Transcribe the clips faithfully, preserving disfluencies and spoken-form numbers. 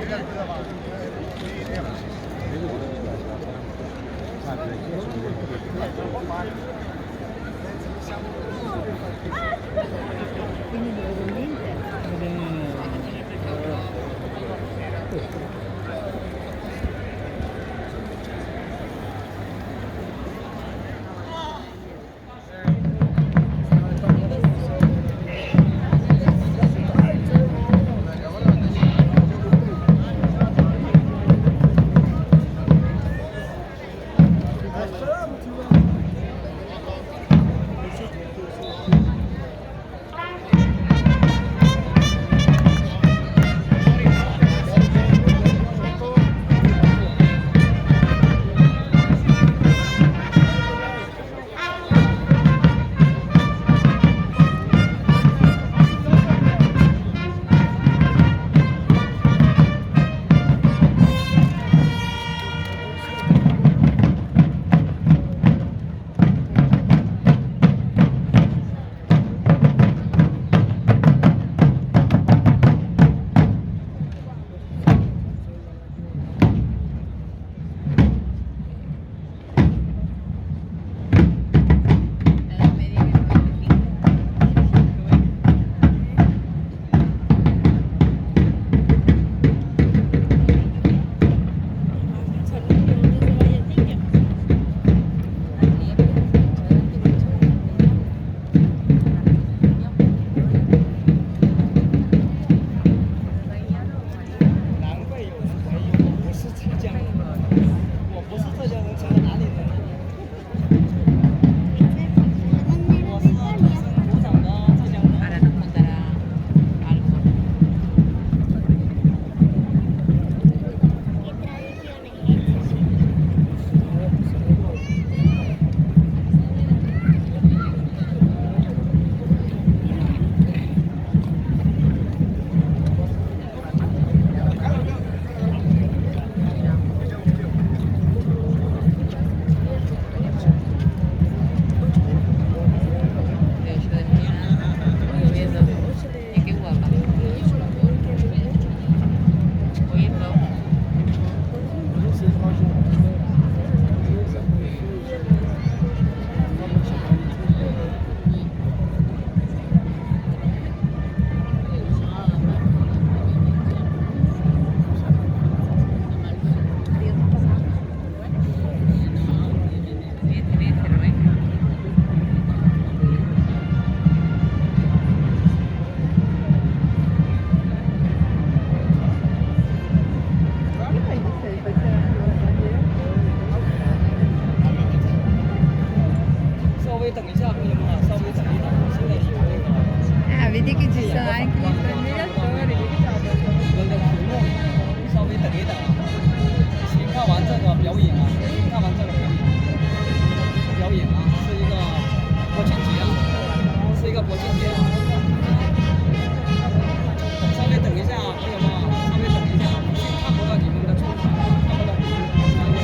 难怪有人怀疑我不是浙江人，我不是浙江人，成了哪里人？我是土生土长的浙江人。稍微等一下，朋友们啊，稍微等一等，现在有那个 Ah, vedi che ci sono anche gli stranieri attori. 稍微等一等啊，先看完这个表演啊，先看完这个表演，表演啊，是一个国庆节啊，是一个国庆节啊。稍微等一下啊，朋友们啊，稍微等一下，先看不到你们的出场，看不到你们的出场。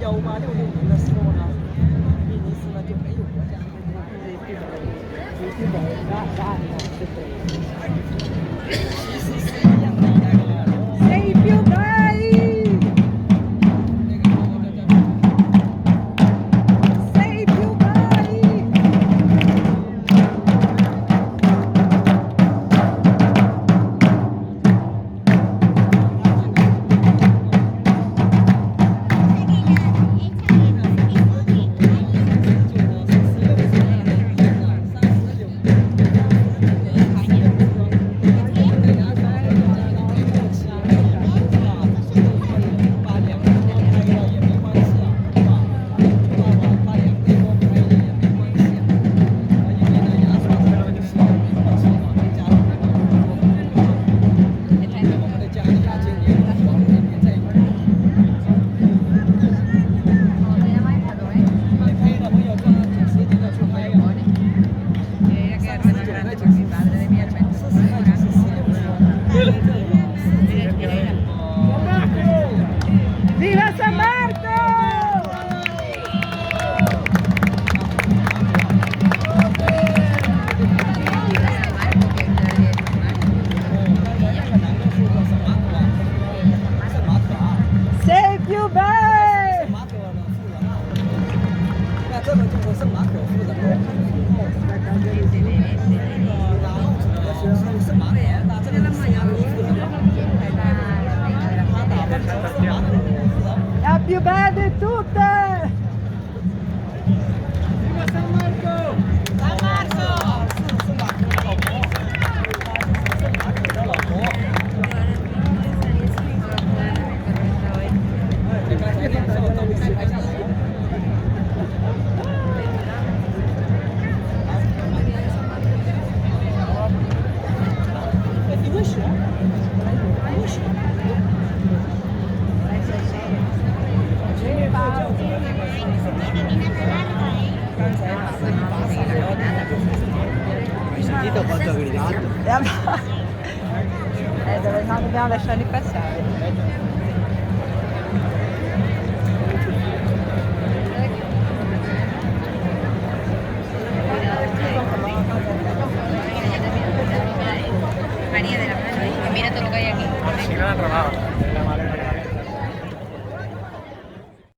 五八六六零的时候呢，比尼斯呢就没有国家队。 Sei più bei! Sei più bei! Viva San Marco! Sei più bei! La più bella di tutte! Viva San Marco! San Marco! Hai sentito quanto ha gridato? Eh, dove no, dobbiamo lasciarli passare. María de la mano, ¿eh? Mira todo lo que hay aquí. Así no la han robado.